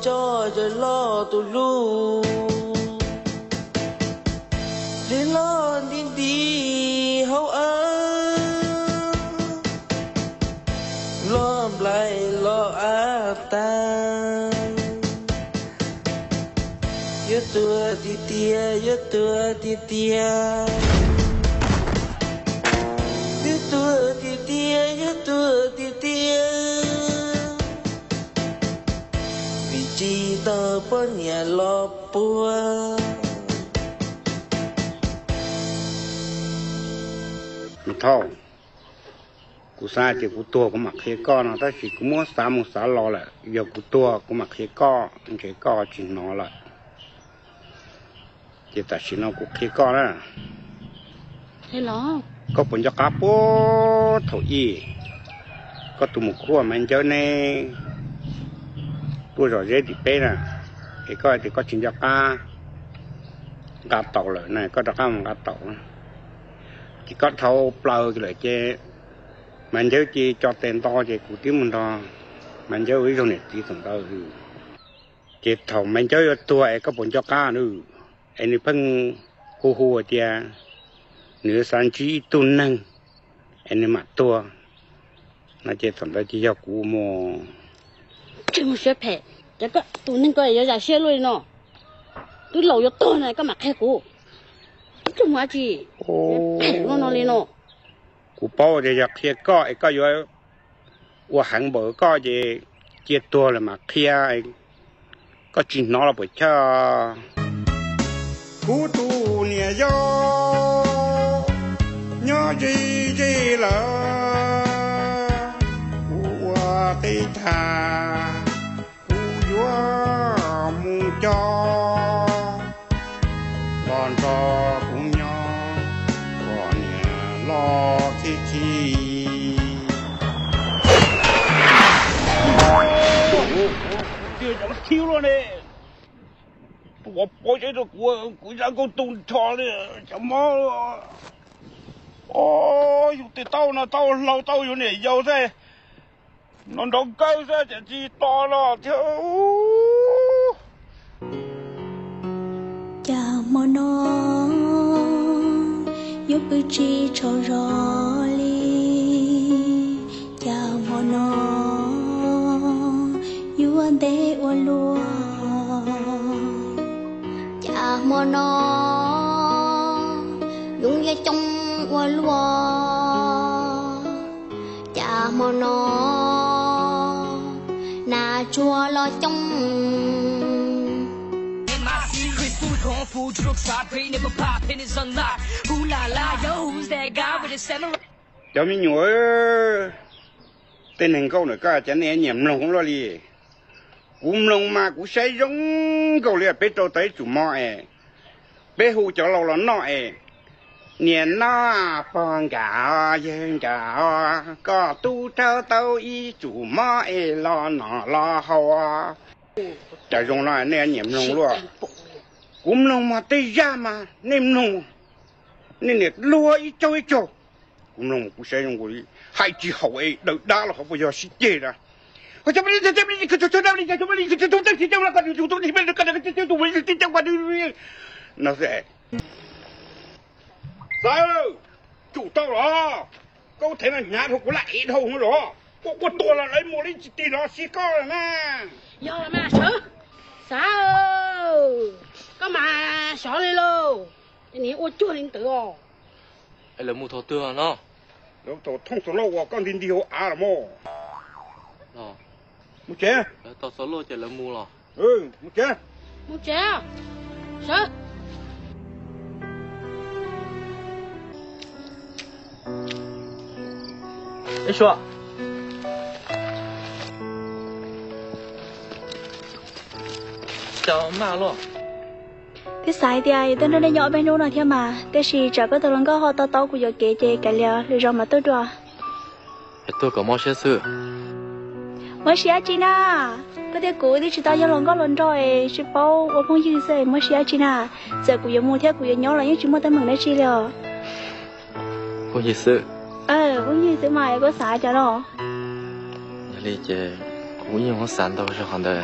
Cov cov loj tus hlub, dej loj nti nti hauv awv, loj nplaim loj av tag. Yuav tuag tiag tiag, yuav tuag tiag tiag, yuav tuag tiag tiag, yuav tuag tiag tiag, vim tsis tau poj niam los puag. Thauj, kuv xav tias kuv tuag kuv mam qhia koj no, tab sis kuv muab xav mus xav los lawm, yog kuv tuag kuv mam qhia koj ntshe koj tsis hnov lawm. Ces tam sim no kuv qhia koj na. Koj puas nco qab puag thaum ub koj tus mus khuaj Maiv Ncawb neb tuaj zom zeb tim peb na, es koj hais tias koj tsis nco qab, nqa taus lawm na, koj rov qab mus nqa taus. Ces koj dhau plaws lawm ces Maiv Ncawb ces tso tes nto ces kuv twb mus nrog Maiv Ncawb ua ib zaug niam txiv thaum ntawd. Ces thaum Maiv Ncawb yuav tuag es koj puas nco qab na, es nws pheej hu hu tias nws yuav xav ntsib ib tug neeg es nws mam tuag no, ces thaum ntawd ces yog kuv mus. Tsis mus siab phem, ces koj tus neeg ko yuav zam siab luaj li no. Twb laus yuav tuag no koj mam qhia kuv. Ib tug mus dab tsi phem luaj no li no. Kuv paub tias yog qhia koj es koj yuav ua heev npaum koj ces cia tuag lawm mam qhia, koj tsis hnov los puas chawj. Kuv tus niam yau nyob ze ze lawm, kuv ua qib tag kuv yuav mus coj los nrog kuv nyob, koj niam los khib khib. Tiag cov khib luaj ne, tus uas pov tseg rau kuv, kuv zaj nkauj tu nrho li cov mob. Yus tes tau no tau hlau tau yus niam yau xwb, no nrov nkawg xwb ces tsis tos los thiab. Cas hmo no yuav pw tsis tsaug zog li, cas hmo no yuav ntev ua luaj, cas hmo no yoov yuav coob ua luaj, cas hmo no nas tsuag los coob. Cov me nyuam, tej neeg nkauj ntawm koj cas nej nyiam mloog luaj li. Kuv mloog mas kuv saib zoo nkaus li peb rau tau ib tsum mov es peb hu cov laus los noj es, niam no pog nkawd yawg nkawd, koj tub rau tau ib tsum mov es los noj los haus. Cas zoo no nej nyiam mloog luaj. Kuv mloog mas tej zaj mas nej mloog, nej niam luag ib tsaug ib tsaug. Kuv mloog mas kuv saib zoo nkaus li hais tsis haum es daws dab los qhov puas yog sib ceg na. Xav, tsum tau los, koj thev no hnyav dhau kuv laj ev dhau los, koj quaj tuag los lawv mus li tsis tig los si koj lawm na. Yog los mas sawv, Xav, koj mas xyov li lauj, ces niam ua cuag li ntawd os. Es lawv mus thaum twg no? Lawv thaum thooj txog loj uas koj nti nti hauv av los mog. Mus tsev. Lawv tau txog loj ces lawv mus los. Mus tsev. Mus tsev. Sawv. Ib suab. Cas maj luaj. Twb xav hais tias yuav tuaj nrog nej nyob ob peb hnub no thiab mas, tiam sis tsam koj tus hluas nkauj ho to taub kuv yuam kev ces kav liam lwm zaus mam tuaj dua. Es tuaj kom mob siab xwb. Mob siab tsi na, koj thiab kuv twb tsis tau yog hluas nkauj hluas nraug es tsis paub ua phooj ywg xwb es mob siab tsi na. Txawm kuv yuav mus thiab kuv yuav nyob los yeej tsis muaj teeb meem dab tsi li os. Phooj ywg xwb. Phooj ywg xwb mas es koj xav cas no. Yog li ces kuv yeej muab xav ntau zog qhov ntawd.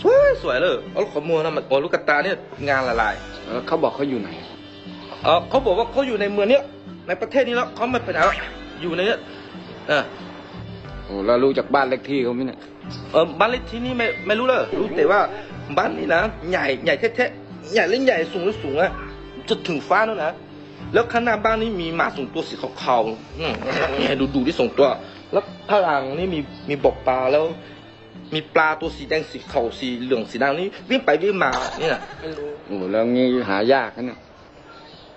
สวยสวยเลย เอาขอมัวนะ มัน โอ้ ลูกกระตาเนี่ย งานละลาย เขาบอกเขาอยู่ไหน เขาบอกว่าเขาอยู่ในเมืองเนี้ย ในประเทศนี้แล้ว เขาไม่ไปไหนแล้ว อยู่ในเนี้ย เออ โอ้ แล้วรู้จักบ้านเลขที่เขาไหมเนี่ย เออ บ้านเลขที่นี่ไม่ ไม่รู้เลย รู้แต่ว่าบ้านนี้นะ ใหญ่ ใหญ่แท้ๆ ใหญ่และใหญ่ สูงและสูงนะ จะถึงฟ้าแล้วนะ แล้วข้างหน้าบ้านนี่มีหมาสองตัวสีขาวๆ อืม ดูดูที่สองตัว แล้วข้างหลังนี่มี มีบ่อปลาแล้ว มีปลาตัวสีแดงสีขาวสีเหลืองสีดำนี่วิ่งไปวิ่งมาเนี่ย โอ้ แล้วงี้หายากนะเนี่ย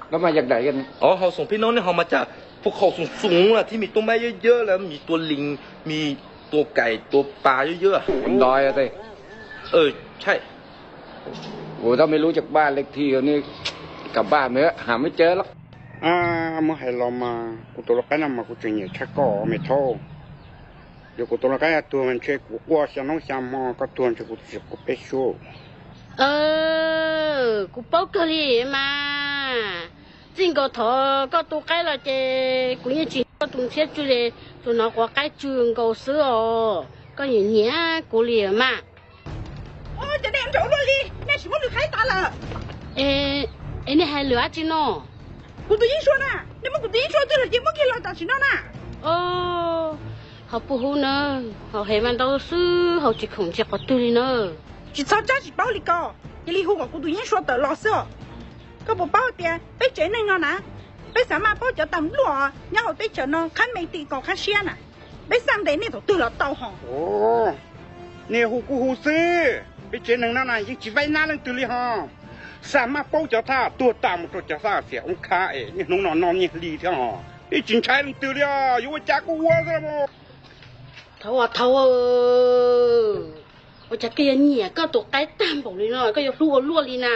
แล้วมาจากไหนกันเนี่ย อ๋อ เราสองพี่น้องนี่เรามาจากภูเขาสูงๆอะ ที่มีต้นไม้เยอะๆ แล้วมีตัวลิง มีตัวไก่ ตัวปลาเยอะๆอะ บนดอยอะสิ เออ ใช่ โอ้ ถ้าไม่รู้จักบ้านเลขที่เขานี่ กลับบ้านไปเถอะ หาไม่เจอหรอก Muab hais los mas kuv tus lau qaib no mas kuv tseem nyiam tshaj koj me thaub. Yog kuv tus lau qaib tuag ntshe kuv quaj xya hnub xya hmo, koj tuag ntshe kuv tsis quaj peb suab. Kuv paub kawg li mas. Txij nkaus thaum koj tu qaib los ces kuv yeej tsis noj tus ntshiab tsw li, tsuas hnov quav qaib tsw nkaus xwb os. Koj nyiam nyiam kuv li mas. Cov neeg nraug luaj li, nej tsis muab lwm qhaib tas lawm. Es nej hais lwm dab tsi no? Kuv tus yeeb suab na, nej muab kuv tus yeeb suab twg los ces muab kiag los tam sim no na. Haus pub hub na, haus heev mas ntau xwb, haus tsis khoom ntsia qhov twg li na. Tsis txhob tsab tsis paub li ko, cia li hu kom kuv tus yeeb suab tawm los xwb os. Koj puas paub tias peb tsev neeg no na, peb xav maj paub cov tas npluaj nyob hauv teb chaws no qhab me ti kom qhab siab na, peb xaj ntes nej thaum twg los tau hos. Nej hu kuj hu xwb, peb tsev neeg no na yeej tsis vaib nab leej twg li hos. Xav maj paub cov thaj tuag tas mus rau cov thaj xiam oob khab es niaj hnub no noj nyiaj hli thiab hos. Peb tsis ntshai leej twg li os, yuav ua cas kuj ua xwb. Thaub, thaub, ua cas koj yuav nyiam koj tus qaib tag npaum li no, koj yuav hlub ua luaj li na?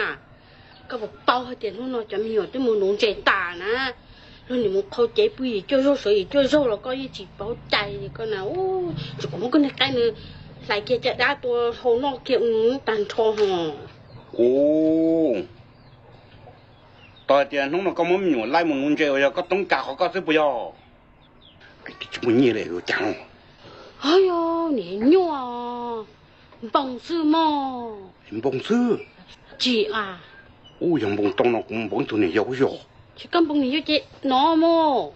Koj puas paub hais tias hnub no cov me nyuam twb mus nuv ntses tas na, luag nim mus qhau cev pw yim cuaj zaug sawv yim cuaj zaug los koj yeej tsis paub cai li koj na. Tsuas kom muab koj niag qaib nws hlais kiag caj dab tua hau noj kiag tag nrho hos. Ua, tau hais tias hnub no koj muab me nyuam laij mus nuv ntses uas yog koj toob kas qhov koj xwb puas yog? Tsis muaj nyiaj li ua cas. Ho yog niag nyuaj, npoo xwb mog. Npoo xwb? Tsis a. Ub, yog npoo tau no kuv npoo ib tug niam yau yog. Tsis koj npoo niam yau ces no mog.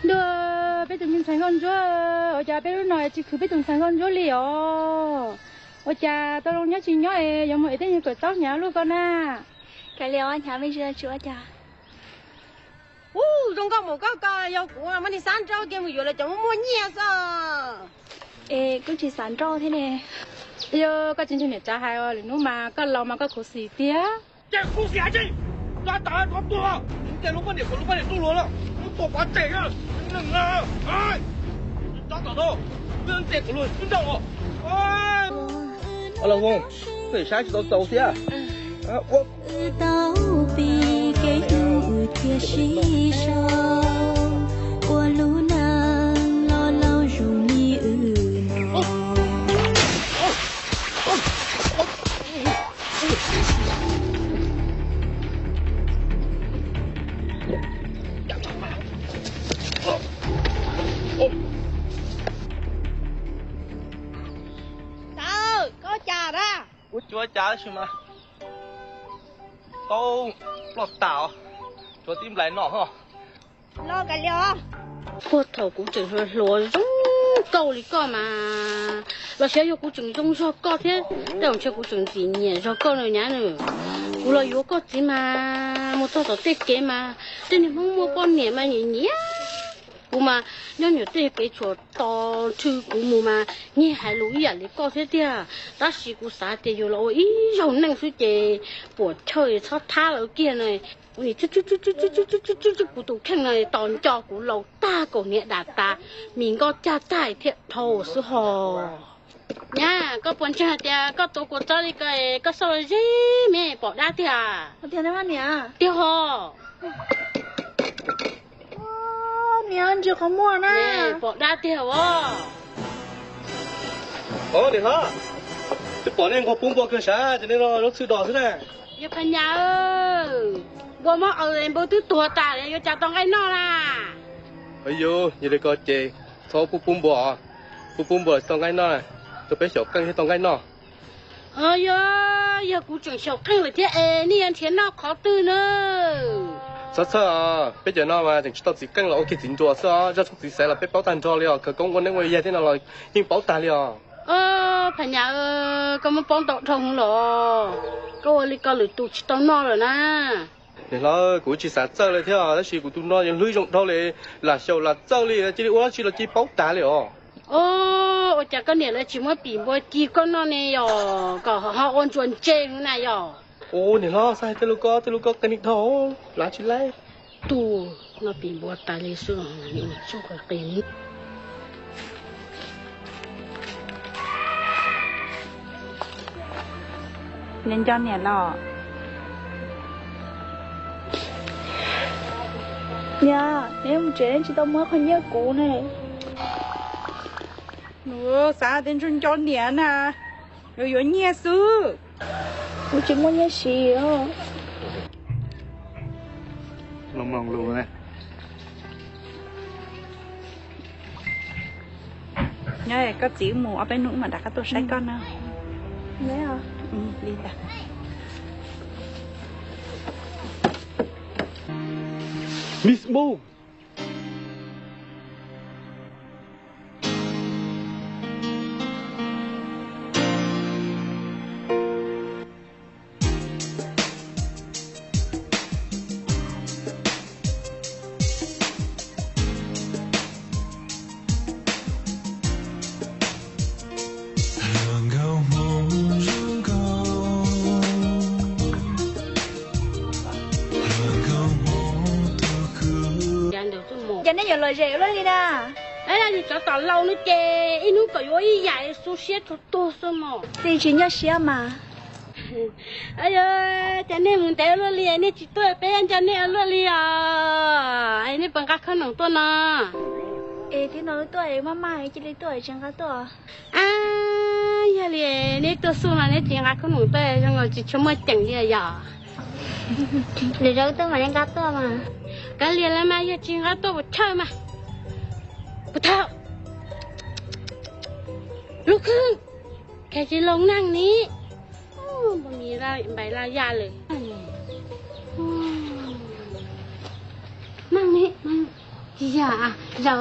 Ntuj, peb tus me ntxhais nkauj ntsuab, ua cas peb lub no tsis khwv peb tus ntxhais nkauj ntsuab li os? Ua cas tau zoo nyob tsis nyob es yuav mus ev tej nyuag kawm taub hnyav luaj ko na? Kav liam, hnyav me ntsis tsis ua cas. Ub, zoo nkauj mus koj ko, yog kuv muab nws xav nrauj kiag mus yuav lawv cov muaj muaj nyiaj xwb. Es kuj tsis xav nrauj thiab ne. Yog koj tsis ntseeg niam tsav hais, lwm hnub mas koj laus mas koj khuv xim tiag. Ces khuv xim dab tsi? Tab tom tuag, ces lub poj niam kom lub poj niam tuaj luag lawm, lub tuag pov tseg na, neeg na, tab tom tuag, ces kom luag nrauj os. Los Hmoob, pem saib tsis tau txaus thiab. Tau pib kev hlub thiaj sib sau, ua lub neej loj loj zoo li wb no. Kuv cuav cas tab sis mas tau ploj tas, cuav tib nplais no ho. Puag thaum kuv tseem hluas hluas zoo nkauj li koj mas, los sis yog kuv tseem zoo zog koj thiab, tej zaum ntshe kuv tseem ntxim nyiam zog koj na nyab na. Kuv los yuav koj txiv mas mus txog tom tej kev mas tej niag Hmoob muaj poj niam mas nyiam nyiam kuv mas, nyob nyuam tej kev tshuam tos nrhw kuv mus mas nyiag hais lus ib yam li koj thiab tiag. Tab sis kuv xav tias yus los ua ib zaug neej xwb ces puam chawj txhob thab lawv kiag na. Kuv nim tsw tsw tsw tsw tsw kuv tus kheej no tos nco kuv laus tag kaum hniav dam tas, mis nkoj cag tag thiaj dhau xwb ho. Nyab, koj puas ntseeg hais tias koj tuav kuv txob li ko, koj xauj ze me pom dab tiag? Tiag ho. Niam, ntsis qhov muag na. Pom dab tiag os. Niam hlob, twb pom nej nquag pub npua kawg sav ces nej no zaub txhwb dos xwb na. Yog phas nyas, npua mob aws npua twb tuag tas yuav cas tau nqaij noj na. Yog li ko ces txhob pub pub npua, pub pub npua tsis tau nqaij noj, rau peb xyaum qeej thiaj tau nqaij noj. Yog, yog kuv tseem xyaum qeej lawm thiab es nej yuav nrhiav noj qhov twg na? Txhob txhawj os, peb cov no mas tseem tsis tau txiv qeej los ua kiag txiv nruas xwb os, zaj txhob txiv xaiv los peb paub tag nrho li os, khawv koob ua neeb ua yaig thiab no los yeej paub tag li os. Phas nyas, koj muab paub ntau dhau los, koj ua li ko lwm tus tsis tau noj lawm na. Niam hlob, kuv tsis xav txawj li thiab tab sis kuv tus no yog hlwb zoo dhau li, lam xyaum lam txawj li, cia li ua dab tsi los cia li paub tas li os. Ua cas koj niam lawv tsis muab pim npua ci koj noj ne yog kom ho ua ntsuas ntse na yog? Niam hlob, xav hais tej lus ko, tej lus ko qis dhau, lav tsis laib. Tus no pim npua tas li xwb, txuj qis. Nco niam los. Niam, neb mus tsev neb tsis tau muab qhov nyiaj kuv ne. Xav tias nco nco niam na, yuav yuav nyiaj xwb. Kuv tsis muaj nyiaj siv. Nyob koj txiv mus ob peb hnub mam rov qab tuaj saib koj na. Li ntawd. Miss Moon. Cas nej yuav lom zem ua luaj li na? Yog cov tom laus no ces ib hnub kom yuav ib yam xu siab tsuag tuag xwb mos. Tej tsis nyuaj siab mas. Yog cas nej mus ntev ua luaj li, nej tsis tuaj peb nco nej ua luaj li os. Nej puas nqa khawb noom tuaj no? Es tib no tuaj maj maj cia li tuaj tsis nqa tuaj. Yog li neb tuaj xub no neb tsis nqa khawb noom tuaj zoo nkaus tsis tshua muaj ceem li yom? Lwm zaus tuaj mam li nqa tuaj mas. Kav liam los mas yog tsis nqa tuaj puas chawj mas. Puas thaum lub khwb, khe tsis loo neeg ni. Npais laj yaj lawm. Neeg ni, tsis yog, zaum